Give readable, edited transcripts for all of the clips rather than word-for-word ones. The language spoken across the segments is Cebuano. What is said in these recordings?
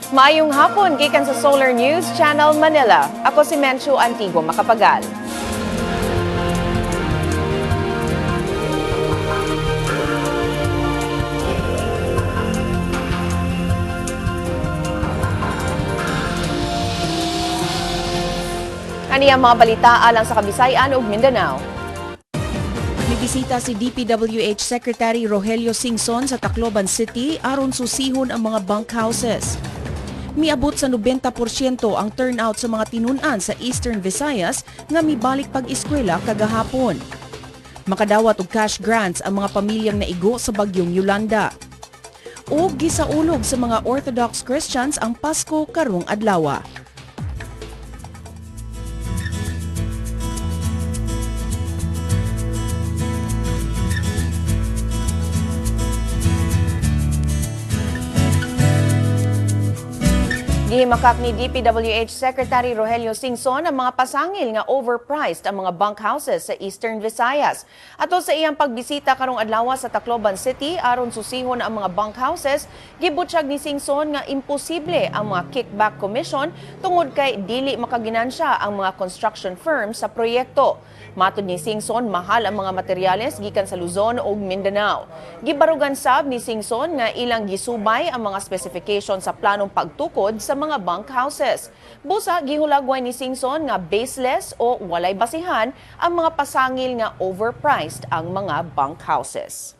Maayong hapon gikan sa Solar News Channel Manila. Ako si Menchu Antigo Makapagal. Ani ang mga balita alang sa Kabisayan ug Mindanao. Mibisita si DPWH Secretary Rogelio Singson sa Tacloban City aron susihon ang mga bunkhouses. Miabot sa 90% ang turnout sa mga tinun-an sa Eastern Visayas nga mibalik pag-eskwela kagahapon. Makadawat og cash grants ang mga pamilyang naigo sa bagyong Yolanda. O gisaulog sa mga Orthodox Christians ang Pasko karong adlawa. Gihimakak ni DPWH Secretary Rogelio Singson ang mga pasangil nga overpriced ang mga bunkhouses sa Eastern Visayas. Ato sa iyang pagbisita karong adlaw sa Tacloban City aron susihon ang mga bunkhouses, gibutsyag ni Singson nga imposible ang mga kickback commission tungod kay dili makaginansya ang mga construction firm sa proyekto. Matod ni Singson, mahal ang mga materyales gikan sa Luzon ug Mindanao. Gibarugan sab ni Singson nga ilang gisubay ang mga specification sa planong pagtukod sa mga bunkhouses. Busa, gihulagway ni Singson nga baseless o walay basihan ang mga pasangil nga overpriced ang mga bunkhouses.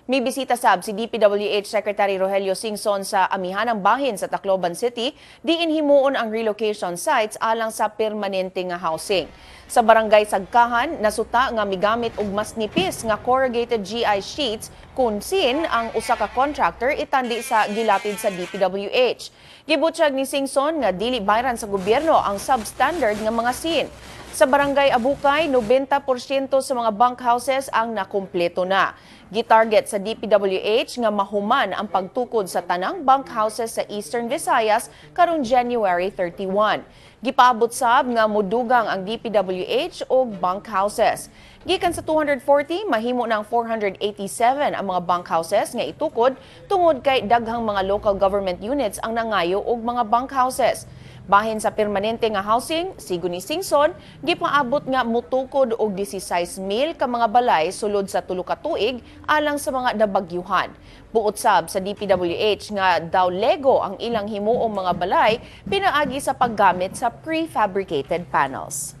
May bisita sab si DPWH Secretary Rogelio Singson sa amihanang bahin sa Tacloban City, diin himuon ang relocation sites alang sa permanente nga housing. Sa barangay Sagkahan, nasuta nga migamit og mas nipis nga corrugated GI sheets kung sin ang usa ka contractor itandi sa gilatid sa DPWH. Gibutyag ni Singson nga dili bayran sa gobyerno ang substandard nga mga sin. Sa barangay Abukay, 90% sa mga bunkhouses ang nakumpleto na. Gitarget sa DPWH nga mahuman ang pagtukod sa tanang bunkhouses sa Eastern Visayas karong January 31. Gipaabot sab nga modugang ang DPWH og bunkhouses. Gikan sa 240, mahimo ng 487 ang mga bunkhouses nga itukod tungod kay daghang mga local government units ang nangayo og mga bunkhouses. Bahin sa permanente nga housing, sigo ni Singson, gipaabot nga mutukod og 16,000 ka mga balay sulod sa tulo ka tuig alang sa mga nabagyuhan. Buot sab sa DPWH nga daw lego ang ilang himuong mga balay pinaagi sa paggamit sa prefabricated panels.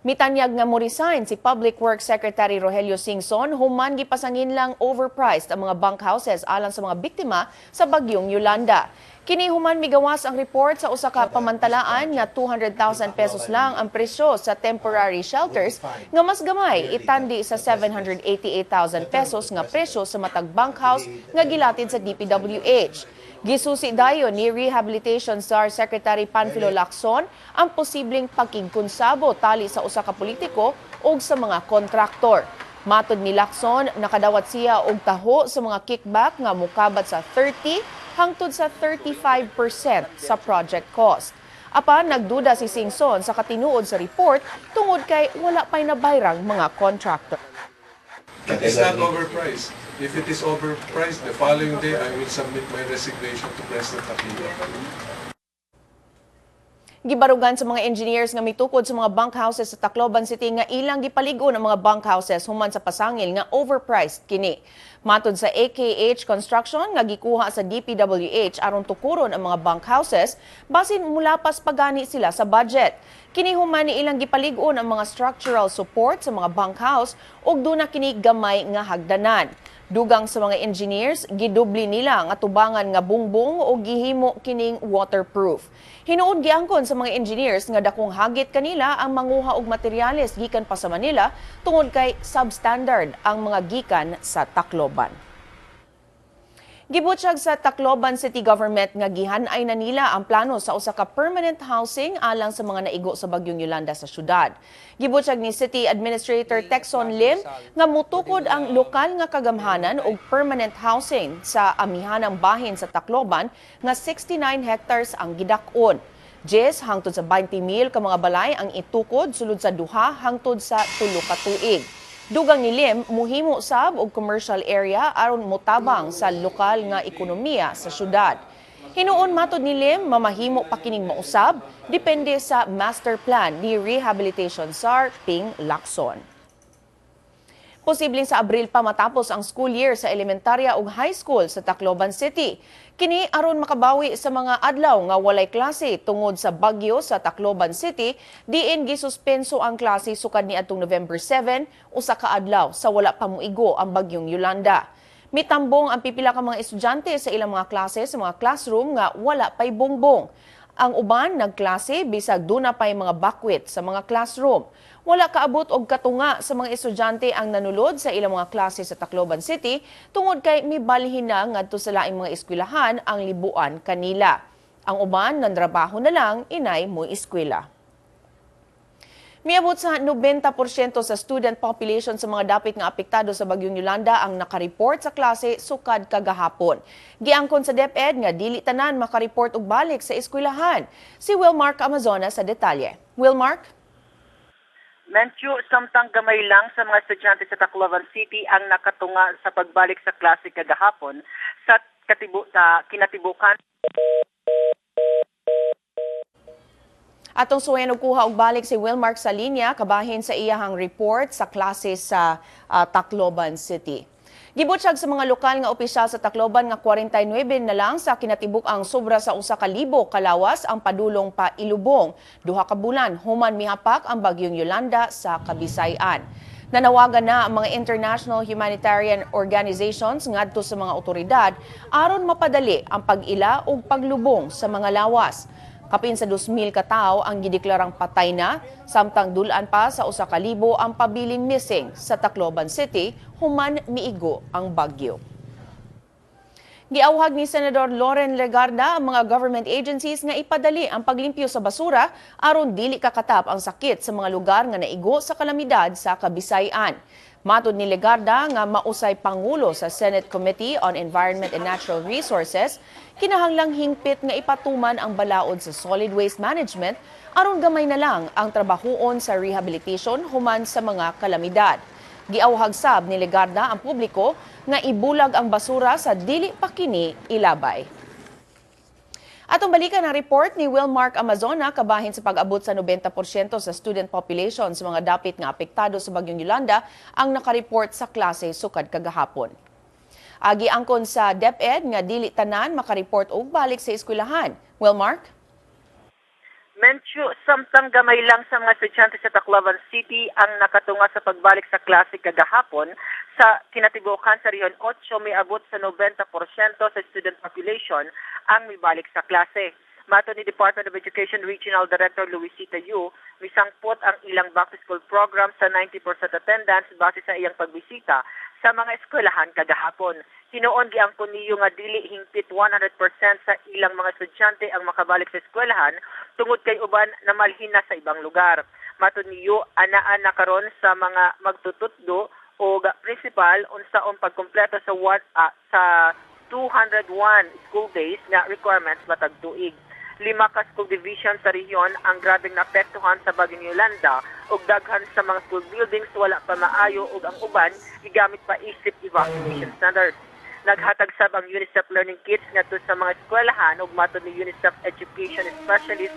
Mitanyag nga mo-resign si Public Works Secretary Rogelio Singson human gipasangin lang overpriced ang mga bunkhouses alang sa mga biktima sa bagyong Yolanda. Kini human migawas ang report sa usa ka pamantalaan nga 200,000 pesos lang ang presyo sa temporary shelters nga mas gamay itandi sa 788,000 pesos nga presyo sa matag bunkhouse nga gilatid sa DPWH. Gisusi dayon ni Rehabilitation Czar Secretary Panfilo Lacson ang posibleng pagkigkonsabo tali sa usa ka politiko ug sa mga kontraktor. Matod ni Lacson, nakadawat siya og taho sa mga kickback nga mukabat sa 30 hangtod sa 35% sa project cost. Apan nagduda si Singson sa katinuod sa report tungod kay wala pa'y nabayrang mga contractor. It is not overpriced. If it is overpriced, the following day I will submit my resignation to President Aquino. Gibarugan sa mga engineers nga mitukod sa mga bunkhouses sa Tacloban City nga ilang gipalig-on ang mga bunkhouses human sa pasangil nga overpriced kini. Matod sa AKH Construction nga gikuha sa DPWH aron tukuron ang mga bunkhouses, basin mulapas pagani sila sa budget. Kini human ni ilang gipalig-on ang mga structural support sa mga bunkhouse ug duna kini gamay nga hagdanan. Dugang sa mga engineers, gidubli nila ang atubangan nga bungbong o gihimo kining waterproof. Hinuon giangkon sa mga engineers nga dakong hagit kanila ang manguha og materyales gikan pa sa Manila tungod kay substandard ang mga gikan sa Tacloban. Gibutyag sa Tacloban City Government nga gihan-ay na nila ang plano sa usa ka permanent housing alang sa mga naigo sa bagyong Yolanda sa syudad. Gibutyag ni City Administrator Texon Lim nga mutukod ang lokal nga kagamhanan og permanent housing sa amihanang bahin sa Tacloban nga 69 hectares ang gidak-on. Jes hangtod sa 20,000 ka mga balay ang itukod sulod sa 2 hangtod sa 3 ka tuig. Dugang ni Lim, muhimo sab og commercial area aron motabang sa lokal nga ekonomiya sa syudad. Hinuon, matod ni Lim, mamahimo pa kining mausab depende sa master plan ni Rehabilitation Czar Ping Lacson. Posibleng sa Abril pa matapos ang school year sa elementarya ug high school sa Tacloban City. Kini aron makabawi sa mga adlaw nga walay klase tungod sa bagyo sa Tacloban City, diin gisuspenso ang klase sukad niadtong November 7, usa ka adlaw sa wala pa moigo ang bagyong Yolanda. Mitambong ang pipila ka mga estudyante sa ilang mga klase sa mga classroom nga wala pay bongbong. Ang uban nagklase bisag duna pay mga bakwit sa mga classroom. Wala kaabot og katunga sa mga estudyante ang nanulod sa ilang mga klase sa Tacloban City tungod kay mibalhin na ngadto sa laing mga eskwelahan ang libuan kanila. Ang uban nandrabaho na lang inay mo eskwela. Miabot sa 90% sa student population sa mga dapit nga apektado sa bagyong Yolanda ang nakareport sa klase sukad kagahapon. Giangkon sa DepEd nga dili tanan makareport og balik sa eskwelahan. Si Wilmark Amazona sa detalye. Wilmark? Menchu, samtang gamay lang sa mga estudyante sa Tacloban City ang nakatunga sa pagbalik sa klase kagahapon sa kinatibukan. Atong suwayan og kuha og balik si Wilmark sa linya kabahin sa iyahang report sa klase sa Tacloban City. Gibutsyag sa mga lokal nga opisyal sa Tacloban nga 49 na lang sa kinatibuk ang sobra sa 1,000 kalawas ang padulong pa ilubong 2 ka bulan human mihapak ang bagyong Yolanda sa Kabisay-an. Nanawagan na ang mga international humanitarian organizations ngadto sa mga otoridad aron mapadali ang pag-ila ug paglubong sa mga lawas. Kapin sa 2,000 ka tawo ang gideklarang patay na, samtang dulaan pa sa 1,000 ang pabiling missing sa Tacloban City human miigo ang bagyo. Giawhag ni Senador Loren Legarda ang mga government agencies nga ipadali ang paglimpyo sa basura aron dili kakatap ang sakit sa mga lugar nga naigo sa kalamidad sa Kabisay-an. Matod ni Legarda nga mausay pangulo sa Senate Committee on Environment and Natural Resources, kinahanglang hingpit nga ipatuman ang balaod sa solid waste management aron gamay na lang ang trabahuon sa rehabilitation human sa mga kalamidad. Giawhag sab ni Legarda ang publiko nga ibulag ang basura sa dili pa kini ilabay. Atong balikan ang report ni Wilmark Amazona kabahin sa pag-abot sa 90% sa student population sa mga dapit nga apektado sa bagyong Yolanda ang nakareport sa klase sukad kagahapon. Agi angkon sa DepEd nga dili tanan makareport og balik sa eskwelahan. Wilmark? Menchu, samtang gamay lang sa mga estudyante sa Tacloban City ang nakatunga sa pagbalik sa klase kagahapon, sa kinatibukan sa Region 8 may abot sa 90% sa student population ang mibalik sa klase. Matod ni Department of Education Regional Director Luisita Yu, misangpot ang ilang back-to-school program sa 90% attendance base sa iyang pagbisita sa mga eskwelahan kagahapon. Hinuon giangkon niyo nga dili hingpit 100% sa ilang mga estudyante ang makabalik sa eskwelahan tungod kay uban na malhin na sa ibang lugar. Matod niyo, anaa na karon sa mga magtututdo o principal unsaon pagkumpleto sa 201 school days nga requirements matag tuig. Lima ka school division sa rehiyon ang grabeng naapektuhan sa bagyong Yolanda ug daghan sa mga school buildings wala pa maayo ug ang uban gigamit pa isip evacuation centers. Naghatag sab ang UNICEF Learning Kits ngadto sa mga eskwelahan ug matod ni UNICEF Education Specialist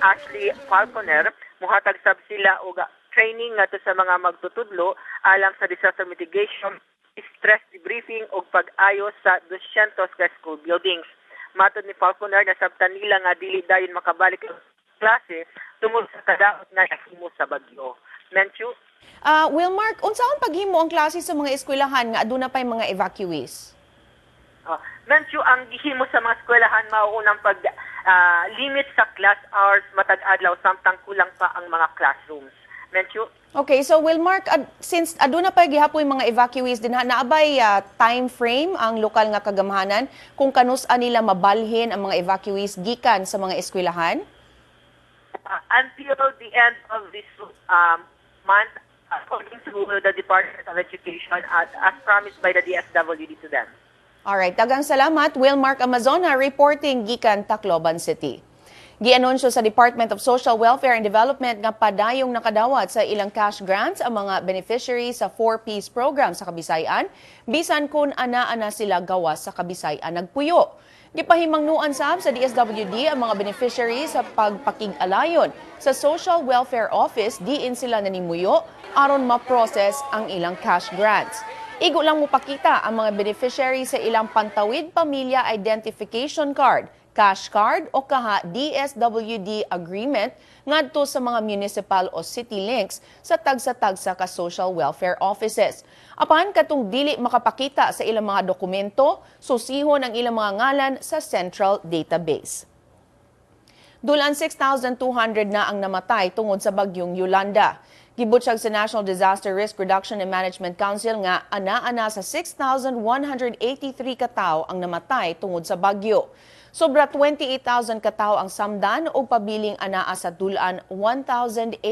Ashley Falconer, muhatag sab sila og training ngadto sa mga magtutudlo alang sa disaster mitigation, stress debriefing ug pag-ayo sa 200 ka school buildings. Matod ni Falconer, nasabtan nila nga dili dayon makabalik ang klase tungod sa kadaot nga nahimo sa bagyo. Menchu? Wilmark, unsaon paghimo ang klase sa mga eskwelahan nga aduna pay mga evacuees? Menchu, ang gihimo sa mga eskwelahan mao unang pag limit sa class hours matag adlaw samtang kulang pa ang mga classrooms. Menchu? Okay, so Wilmark, since aduna pa gihapoy mga evacuees dinha, naabay time frame ang lokal nga kagamhanan kung kanus-a nila mabalhin ang mga evacuees gikan sa mga eskwelahan? Until the end of this month, according to the Department of Education, as promised by the DSWD to them. Alright, daghang salamat, Wilmark Amazona reporting gikan Tacloban City. Gianunsyo sa Department of Social Welfare and Development nga padayong nakadawat sa ilang cash grants ang mga beneficiaries sa 4Ps program sa Kabisayan, bisan kung ana-ana sila gawas sa Kabisayan nagpuyo. Gipahimangnuan sab sa DSWD ang mga beneficiaries sa pagpakig-alayon sa Social Welfare Office diin sila nanimuyo aron ma-process ang ilang cash grants. Igo lang mopakita ang mga beneficiaries sa ilang Pantawid Pamilya Identification Card, cash card o kaha DSWD agreement ngadto sa mga municipal o city links sa tagsa-tagsa ka social welfare offices. Apan katong dili makapakita sa ilang mga dokumento, susihon ang ilang mga ngalan sa central database. Dulan 6,200 na ang namatay tungod sa bagyong Yolanda. Gibutsyag sa National Disaster Risk Reduction and Management Council nga ana-ana sa 6,183 katawo ang namatay tungod sa bagyo. Sobra 28,000 katawo ang samdan o pabiling anaa sa dulan 1,800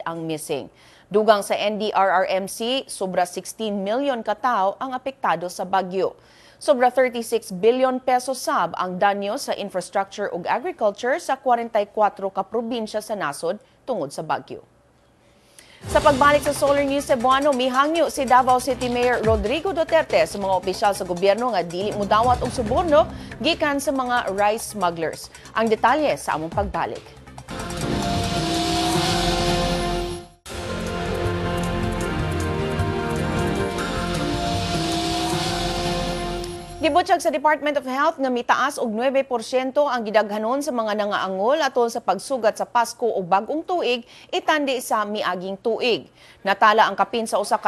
ang missing. Dugang sa NDRRMC, sobra 16 million katawo ang apektado sa bagyo. Sobra 36 billion pesos sab ang danyo sa infrastructure ug agriculture sa 44 ka probinsya sa nasod tungod sa bagyo. Sa pagbalik sa Solar News Cebuano, mihangyo si Davao City Mayor Rodrigo Duterte sa mga opisyal sa gobyerno nga dili modawat og suborno gikan sa mga rice smugglers. Ang detalye sa among pagbalik. Gibutyag sa Department of Health nga mitaas og 9% ang gidaghanon sa mga nangaangol atol sa pagsugat sa Pasko o Bagong Tuig itandi sa miaging tuig. Natala ang kapin sa 1,000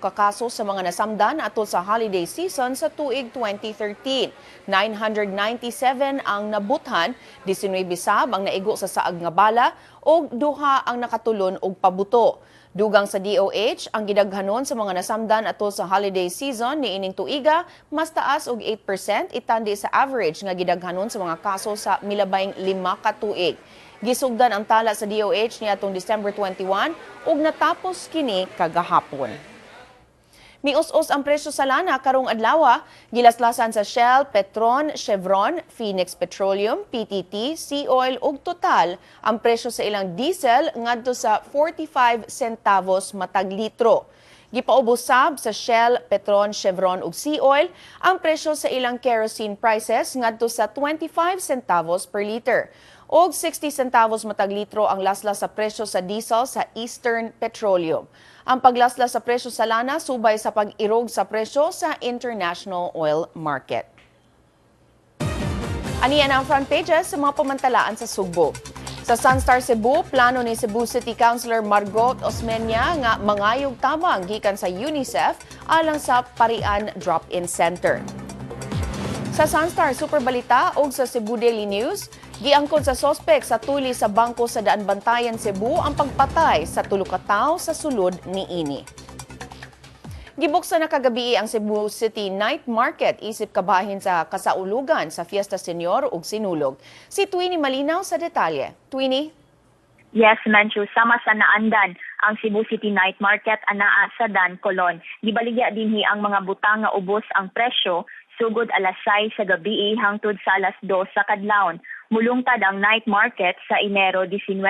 ka kaso sa mga nasamdan atol sa holiday season sa tuig 2013. 997 ang nabuthan, 19 sab ang naigo sa saag nga bala ug 2 ang nakatulon og pabuto. Dugang sa DOH, ang gidaghanon sa mga nasamdan atol sa holiday season niining tuiga mas taas og 8% itandi sa average nga gidaghanon sa mga kaso sa milabayng 5 ka tuig. Gisugdan ang tala sa DOH niadtong December 21 ug natapos kini kagahapon. Mius-us ang presyo sa lana karong adlaw, gilaslasan sa Shell, Petron, Chevron, Phoenix Petroleum, PTT, Sea Oil ug Total ang presyo sa ilang diesel ngadto sa 45 centavos matag litro. Gipaubos sab sa Shell, Petron, Chevron ug Sea Oil ang presyo sa ilang kerosene prices ngadto sa 25 centavos per liter. Og 60 centavos matag litro ang laslas sa presyo sa diesel sa Eastern Petroleum. Ang paglaslas sa presyo sa lana subay sa pag-irog sa presyo sa international oil market. Aniya na ang front pages sa mga pamantalaan sa Sugbo. Sa Sunstar Cebu, plano ni Cebu City Councilor Margot Osmeña nga mangayog tabang gikan sa UNICEF alang sa Parian Drop-In Center. Sa Sunstar Super Balita ug sa Cebu Daily News, giangkon sa sospek sa tuli sa bangko sa Daan Bantayan, Cebu ang pagpatay sa tulo ka tawo sa sulod niini. Gibuksan na kagabi ang Cebu City Night Market isip kabahin sa kasaulugan sa Fiesta Senior ug Sinulog. Si Twini Malinaw sa detalye. Twini? Yes, Menchu, sama sa naandan ang Cebu City Night Market anaa sa Dan Colon. Gibaligya dinhi ang mga butang nga ubos ang presyo sugod alas 6 sa gabi hangtod sa alas 2 sa kadlawon. Mulungtad ang night market sa Enero 19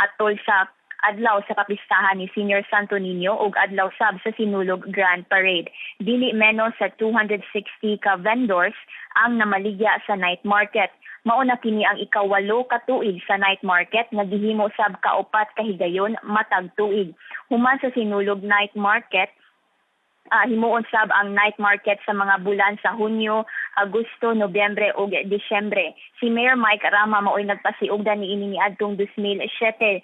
atol sa adlaw sa kapistahan ni Senior Santo Niño ug adlaw sab sa Sinulog Grand Parade. Dili menos sa 260 ka vendors ang namaligya sa night market. Mauna kini ang 8 ka tuig sa night market nga gihimo sab kaupat ka higayon matag tuig. Human sa Sinulog Night Market, himuon sab ang night market sa mga bulan sa Hunyo, Agosto, Nobyembre ug Disyembre. Si Mayor Mike Rama maoy nagpasiugdan niini niadtong 2007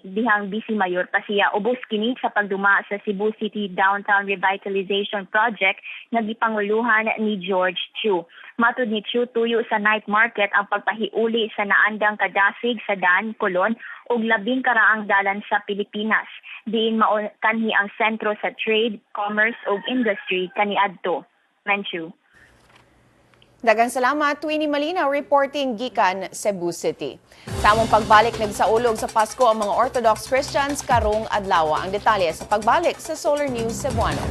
dihang Vice Mayor pa siya. Ubos kini sa pagduma sa Cebu City Downtown Revitalization Project nga gipanguluhan ni George Chu. Matud ni Chu, tuyo sa night market ang pagpahiuli sa naandang kadasig sa Dan, Colon ug labing karaang dalan sa Pilipinas. Diin mao kanhi ang sentro sa trade, commerce ug industry kaniadto. Menchu. Daghang salamat, Twini Malinaw reporting gikan Cebu City. Sa among pagbalik, nagsaulog sa Pasko ang mga Orthodox Christians karong adlaw. Ang detalye sa pagbalik sa Solar News Cebuano.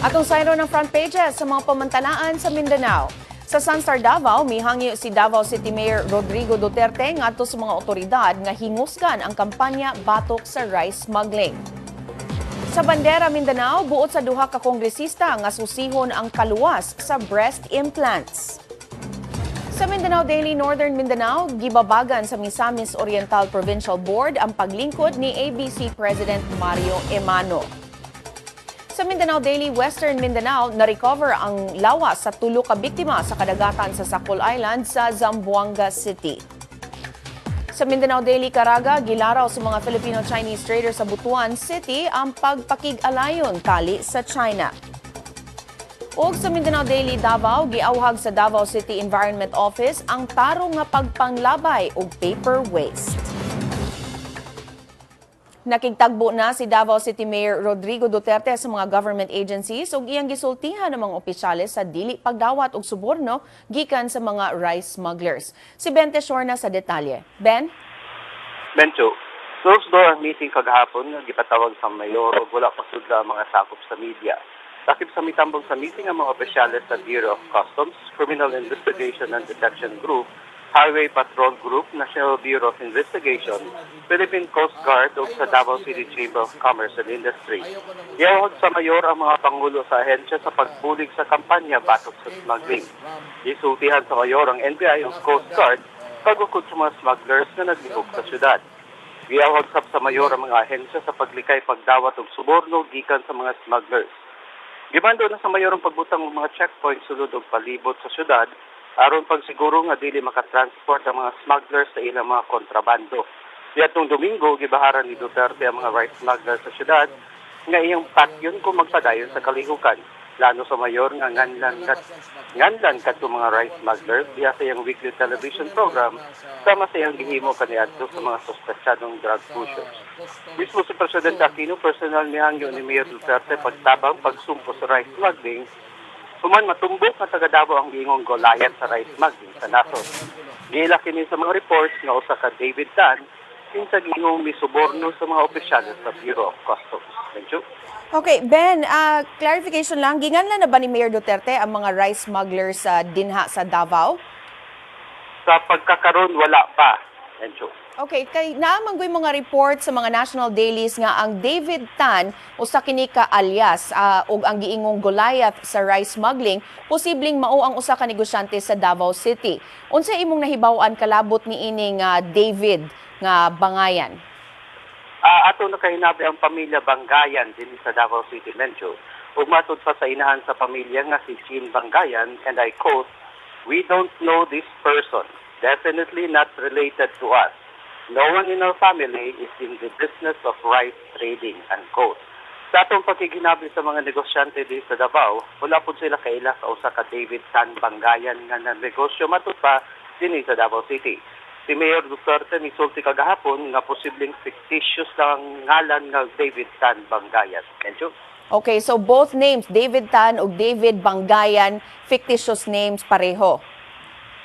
Atong sayro ng front pages sa mga pamantalaan sa Mindanao. Sa Sunstar Davao, mihangyo si Davao City Mayor Rodrigo Duterte ngadto sa mga otoridad nga hingusgan ang kampanya batok sa rice smuggling. Sa Bandera Mindanao, buot sa duha ka kongresista nga susihon ang kaluwas sa breast implants. Sa Mindanao Daily Northern Mindanao, gibabagan sa Misamis Oriental Provincial Board ang paglingkod ni ABC President Mario Emano. Sa Mindanao Daily Western Mindanao, na-recover ang lawas sa tulo ka biktima sa kadagatan sa Sakol Island sa Zamboanga City. Sa Mindanao Daily Caraga, gilaraw sa mga Filipino-Chinese traders sa Butuan City ang pagpakig-alayon tali sa China. Ug sa Mindanao Daily Davao, giawhag sa Davao City Environment Office ang tarong nga pagpanglabay og paper waste. Nakigtagbo na si Davao City Mayor Rodrigo Duterte sa mga government agencies ug iyang gisultihan ang mga opisyales sa dili pagdawat og suborno gikan sa mga rice smugglers. Si Ben Teshorna sa detalye. Ben? Mencho, closed door ang meeting kagahapon nga gipatawag sa mayor ug wala pasudla ang mga sakop sa media. Lakip sa mitambong sa meeting ang mga opisyales sa Bureau of Customs, Criminal Investigation and Detection Group, Highway Patrol Group, National Bureau of Investigation, Philippine Coast Guard ug sa Davao City Chamber of Commerce and Industry. Giawhag sa mayor ang mga pangulo sa ahensya sa pagbulig sa kampanya batok sa smuggling. Gisultihan sa mayor ang NBI ug Coast Guard pagukod sa mga smugglers na naglihok sa syudad. Giawhag sab sa mayor ang mga ahensya sa paglikay pagdawat og suborno gikan sa mga smugglers. Gimando na sa mayor ang pagbutang og mga checkpoint sulod og palibot sa syudad aron pagsiguro nga dili makatransport ang mga smugglers sa ilang mga kontrabando. Niadtong Domingo, gibaharan ni Duterte ang mga rice smugglers sa syudad nga iyang patyon kung magpadayon sa kalihukan. Plano sa mayor nga nganlan kadto mga rice smugglers diha sa iyang weekly television program sama sa iyang gihimo kaniadto sa mga sospetsadong drug pushers. Mismo si Presidente Aquino personal nihangyo ni Mayor Duterte pagtabang pagsumpo sa rice smuggling human matumbok nga taga Davao ang giingong Goliath sa rice smuggling sa nasod. Giila kini sa mga reports nga usa ka David Tan kinsa giingong misuborno sa mga opisyales sa Bureau of Customs. Thank you. Okay, Ben, clarification lang, ginganlan na ba ni Mayor Duterte ang mga rice smugglers sa dinha sa Davao? Sa pagkakaroon, wala pa. Thank you. Okay, kay naa man goy mga report sa mga national dailies nga ang David Tan usa kini ka alias ug ang giingong Goliath sa rice smuggling posibleng mao ang usa ka negosyante sa Davao City. Unsa imong nahibaw-an kalabot niining David nga Bangayan? Ato nakahinabi ang pamilya Bangayan dinhi sa Davao City, Mencho. Ug matud pa sa inahan sa pamilya nga si Jean Bangayan, and I quote, "We don't know this person. Definitely not related to us. No one in our family is in the business of rice trading," unquote. Sa atong pakiginabi sa mga negosyante dito sa Davao, wala po sila kaila sa usa ka David Tan Bangayan nga na negosyo matud pa dinhi sa Davao City. Si Mayor Duterte misulti kagahapon nga posibleng fictitious lang ngalan nga David Tan Bangayan. Thank you. Okay, so both names, David Tan ug David Bangayan, fictitious names pareho.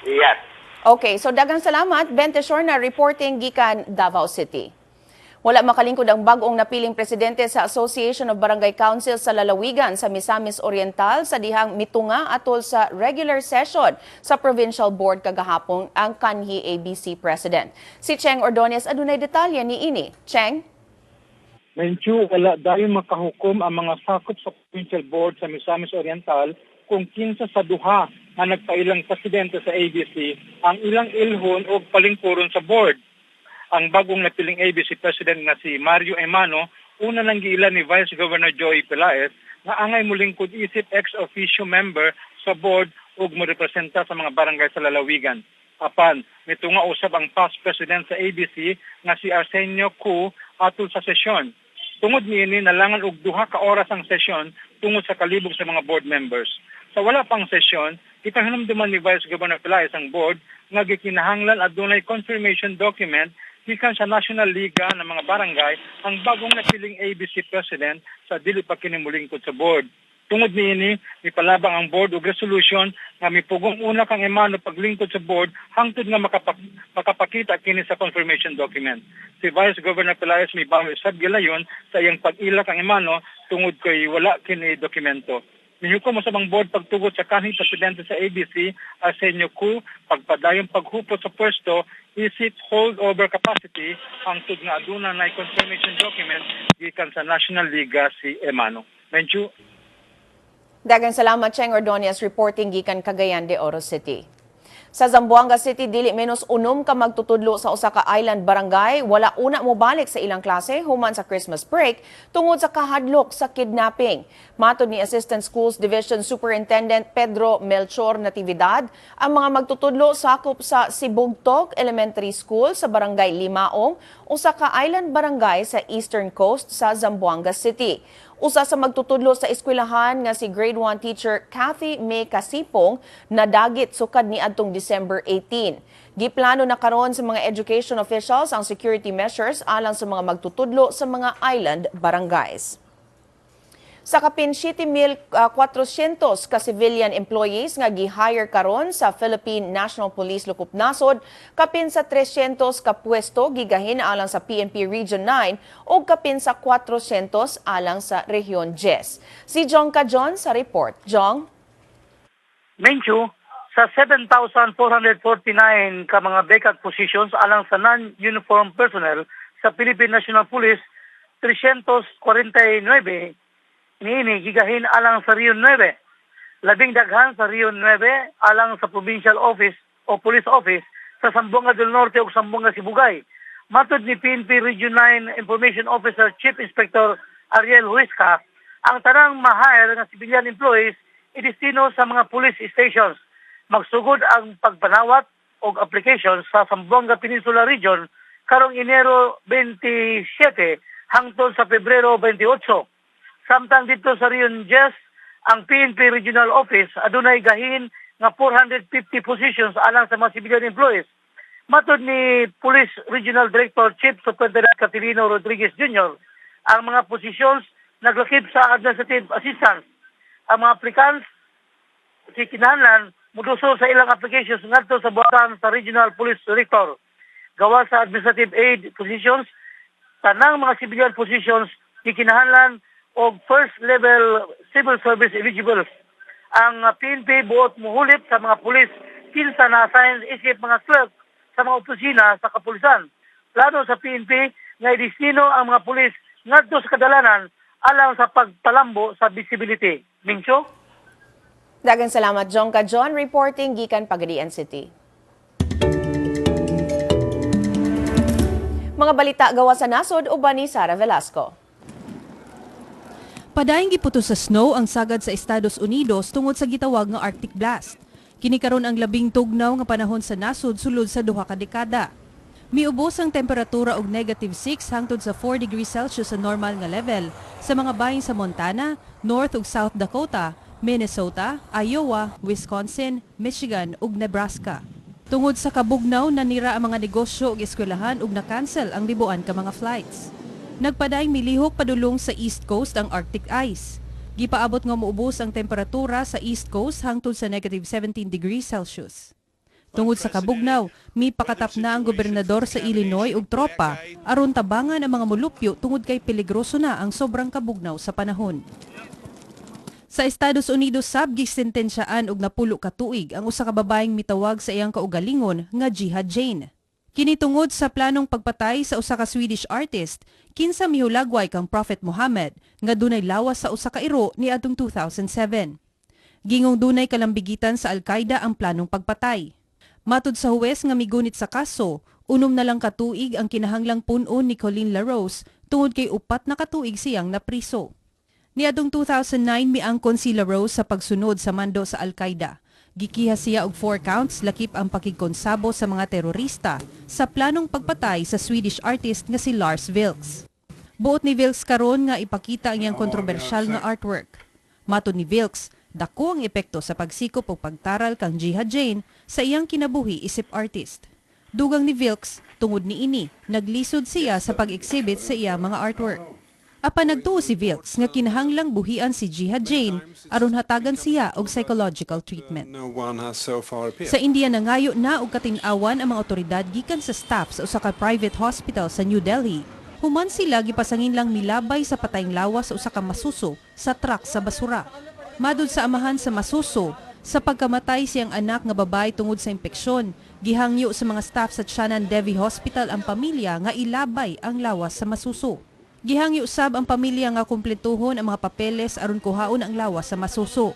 Yes. Okay, so daghang salamat, Ben Teshorna reporting gikan Davao City. Wala makalingkod ang bag-ong napiling presidente sa Association of Barangay Council sa Lalawigan sa Misamis Oriental sa dihang mitunga atol sa regular session sa Provincial Board kagahapon ang kanhi ABC President. Si Cheng Ordonez adunay detalye niini. Cheng? Menchu, wala dayon makahukom ang mga sakop sa Provincial Board sa Misamis Oriental kung kinsa sa duha nga nagpailang presidente sa ABC ang ilang ilhon o palingkuron sa board. Ang bagong napiling ABC President nga si Mario Emano, una nang giila ni Vice Governor Joey Pelaez nga angay mulingkod isip ex-officio member sa board ug morepresenta sa mga barangay sa lalawigan. Apan, mitunga usab ang past president sa ABC nga si Arsenio Cu atol sa sesyon. Tungod niini, nalangan og 2 ka oras ang sesyon tungod sa kalibog sa mga board members. Sa wala pang sesyon, gipahinumduman ni Vice Governor Pelaez ang board nga gikinahanglan adunay confirmation document gikan sa National Liga ng mga barangay ang bagong napiling ABC President sa dili pa kini molingkod sa board. Tungod niini, mipalabang ang board og resolution nga mipugong una kang Emano paglingkod sa board hangtod nga makapakita kini sa confirmation document. Si Vice Governor Pelaez mibawi sab gilayon sa iyang pag-ila kang Emano tungod kay wala kini dokumento. Mihukom usab ang board pagtugot sa kanhing presidente sa ABC, Arsenio Cu, pagpadayong paghupot sa pwesto isip holdover capacity hangtod nga aduna na confirmation document gikan sa National Liga si Emano. Menchu. Daghang salamat, Cheng Ordonez, reporting gikan Cagayan de Oro City. Sa Zamboanga City, dili menos 6 ka magtutudlo sa usa ka island barangay wala una mobalik sa ilang klase human sa Christmas break tungod sa kahadlok sa kidnapping. Matod ni Assistant Schools Division Superintendent Pedro Melchor Natividad, ang mga magtutudlo sakop sa Sibugtok Elementary School sa Barangay Limaong, usa ka island barangay sa eastern coast sa Zamboanga City. Usa sa magtutudlo sa eskwelahan nga si Grade 1 teacher Kathy May Casipong nadagit sukad ni adtong December 18. Giplano na karon sa mga education officials ang security measures alang sa mga magtutudlo sa mga island barangays. Sa kapin 7,400 ka civilian employees nga gi-hire karon sa Philippine National Police Lakop Nasod, kapin sa 300 ka pwesto gigahin alang sa PNP Region 9 ug kapin sa 400 alang sa Rehiyon 10. Si Jong Cajon sa report. Jong? Menchu, sa 7,449 ka mga vacant positions alang sa non-uniform personnel sa Philippine National Police, 349 niini gigahin alang sa Region 9. Labing daghan sa Region 9 alang sa Provincial Office o Police Office sa Zamboanga del Norte ug Zamboanga Sibugay. Matod ni PNP Region 9 Information Officer Chief Inspector Ariel Huesca, ang tanang ma-hire nga civilian employees idestino sa mga police stations. Magsugod ang pagpanawat og application sa Zamboanga Peninsula Region karong Enero 27 hangtod sa Pebrero 28. Samtang dito sa Region 10, ang PNP Regional Office adunay gahin nga 450 positions alang sa mga civilian employees. Matod ni Police Regional Director Chief Superintendent Catalino Rodriguez Jr., ang mga positions naglakip sa administrative assistants. Ang mga applicants si kinahanglan muduso sa ilang applications ngadto sa buhatan sa Regional Police Director. Gawa sa administrative aid positions, tanang mga civilian positions gikinahanglan og first level civil service eligibles. Ang PNP buot muhulip sa mga pulis kinsa na assign isip mga clerk sa mga opisina sa kapulisan. Plano sa PNP nga idestino ang mga pulis ngadto sa kadalanan alang sa pagpalambo sa visibility. Mincho? Daghang salamat, Jong Cajon, reporting gikan Pagadian City. Mga balita gawa sa nasod uban ni Sara Velasco. Padayong giputo sa snow ang sagad sa Estados Unidos tungod sa gitawag nga Arctic Blast. Kini karon ang labing tugnaw nga panahon sa nasod sulod sa 2 ka dekada. Miubos ang temperatura og -6 hangtod sa 4 degrees Celsius sa normal nga level sa mga bahin sa Montana, North ug South Dakota, Minnesota, Iowa, Wisconsin, Michigan ug Nebraska. Tungod sa kabugnaw, nanira ang mga negosyo ug eskwelahan ug na-cancel ang libuan ka mga flights. Nagpadayong milihok padulong sa East Coast ang Arctic ice. Gipaabot nga muubos ang temperatura sa East Coast hangtod sa -17 degrees Celsius. Tungod sa kabugnaw, mipakatap na ang gobernador sa Illinois ug tropa aron tabangan ang mga mulupyo tungod kay peligroso na ang sobrang kabugnaw sa panahon. Sa Estados Unidos sab gisentensyaan og 10 ka tuig ang usa ka babaeng mitawag sa iyang kaugalingon nga Jihad Jane. Kini tungod sa planong pagpatay sa usa ka Swedish artist kinsa mihulagway kang Prophet Muhammad nga dunay lawas sa usa ka iro niadtong 2007. Gingong dunay kalambigitan sa Al-Qaeda ang planong pagpatay. Matud sa huwes nga migunit sa kaso, 6 na lang katuig ang kinahanglang pun-on ni Colleen LaRose tungod kay 4 na katuig siyang napriso. Niadtong 2009 miangkon si LaRose sa pagsunod sa mando sa Al-Qaeda. Gikiha siya og 4 counts lakip ang pakigkonsabo sa mga terorista sa planong pagpatay sa Swedish artist nga si Lars Vilks. Buot ni Vilks karon nga ipakita ang iyang kontrobersyal nga artwork. Matod ni Vilks, dako ang epekto sa pagsikop o pagtaral kang Jihad Jane sa iyang kinabuhi isip artist. Dugang ni Vilks, tungod niini, naglisod siya sa pag-exhibit sa iyang mga artwork. Apan nagtuo si Vilks nga kinahanglang buhian si Jihad Jane aron hatagan siya og psychological treatment. Sa India, nangayo na og katin-awan ang mga otoridad gikan sa staff sa usa ka private hospital sa New Delhi Human sila gipasangin lang milabay sa patayng lawas sa usa ka masuso sa truck sa basura. Madud sa amahan sa masuso, sa pagkamatay siyang anak nga babae tungod sa impeksyon, gihangyo sa mga staff sa Chanan Devi Hospital ang pamilya nga ilabay ang lawas sa masuso. Gihangyo sab ang pamilya nga kumpletuhon ang mga papeles aron kuhaon ang lawas sa masuso.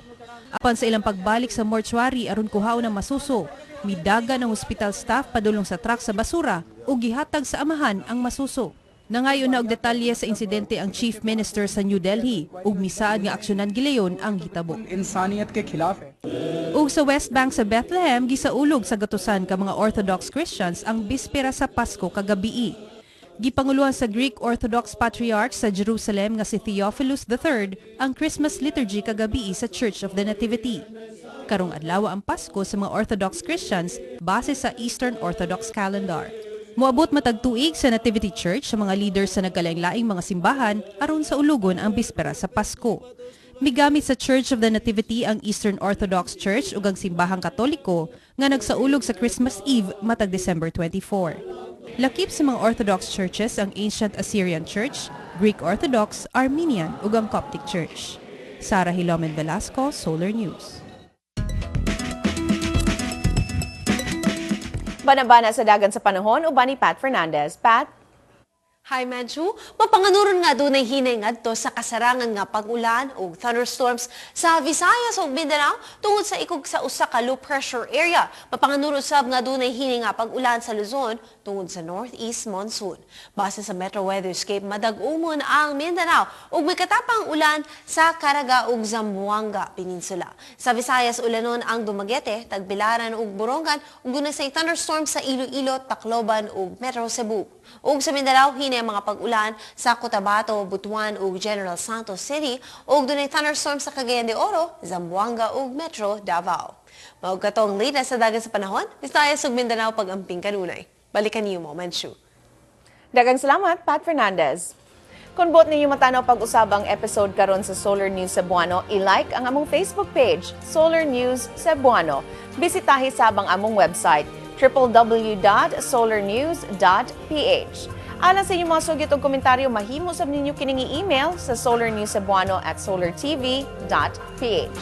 Apan sa ilang pagbalik sa mortuary aron kuhaon ang masuso, midaga ng hospital staff padulong sa truck sa basura ug gihatag sa amahan ang masuso. Nangayon na og detalye sa insidente ang Chief Minister sa New Delhi ug misaad nga aksyonan gilayon ang hitabo. इंसानियत के खिलाफ है. Ug sa West Bank sa Bethlehem, gisaulog sa gatusan ka mga Orthodox Christians ang bispera sa Pasko kagabii. Gipanguluhan sa Greek Orthodox Patriarch sa Jerusalem nga si Theophilus III ang Christmas liturgy kagabii sa Church of the Nativity. Karong adlaw ang Pasko sa mga Orthodox Christians base sa Eastern Orthodox calendar. Moabot matag tuig sa Nativity Church sa mga leaders sa nagkalaing-laing mga simbahan aron sa ulugon ang bispera sa Pasko. Migamit sa Church of the Nativity ang Eastern Orthodox Church ug ang Simbahang Katoliko nga nagsaulog sa Christmas Eve matag December 24. Lakip sa mga Orthodox churches ang Ancient Assyrian Church, Greek Orthodox, Armenian ug ang Coptic Church. Sara Hilomen Velasco, Solar News. Banabana sa dagan sa panahon uban ni Pat Fernandez. Pat? Hi, Menchu. Mapanganuron nga dunay hinay ngadto sa kasarangan nga pag-ulan ug thunderstorms sa Visayas ug Mindanao tungod sa ikog sa usa ka low pressure area. Mapanganuron sab nga dunay hinay nga pag-ulan sa Luzon tungod sa northeast monsoon. Base sa Metro Weatherscape, madag-umon ang Mindanao ug may katapang ulan sa Caraga ug Zamboanga Peninsula. Sa Visayas, ulanon ang Dumaguete, Tagbilaran ug Borongan ug dunay say thunderstorm sa Iloilo, Tacloban ug Metro Cebu. Ug sa Mindanao, hinay ang mga pag-ulan sa Cotabato, Butuan ug General Santos City ug dunay thunderstorm sa Cagayan de Oro, Zamboanga ug Metro Davao. Mao katong latest sa dagan sa panahon, Visayas ug Mindanao pag-amping kanunay. Balikan niyo mo, Menchu. Daghang salamat, Pat Fernandez. Kung buot ninyo matanaw pag-usab ang episode karon sa Solar News Cebuano, i-like ang among Facebook page, Solar News Cebuano. Bisitahi sab ang among website, www.solarnews.ph. Alang sa inyong mga sugit o komentaryo, mahimo sab ninyo kining i-email sa solarnewscebuano@solartv.ph.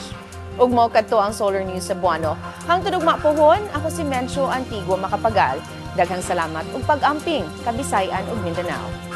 Ug mao kadto ang Solar News Cebuano. Hangtod ugma pohon, ako si Menchu Antigua Macapagal. Daghang salamat ug pag-amping, Kabisay-an ug Mindanao.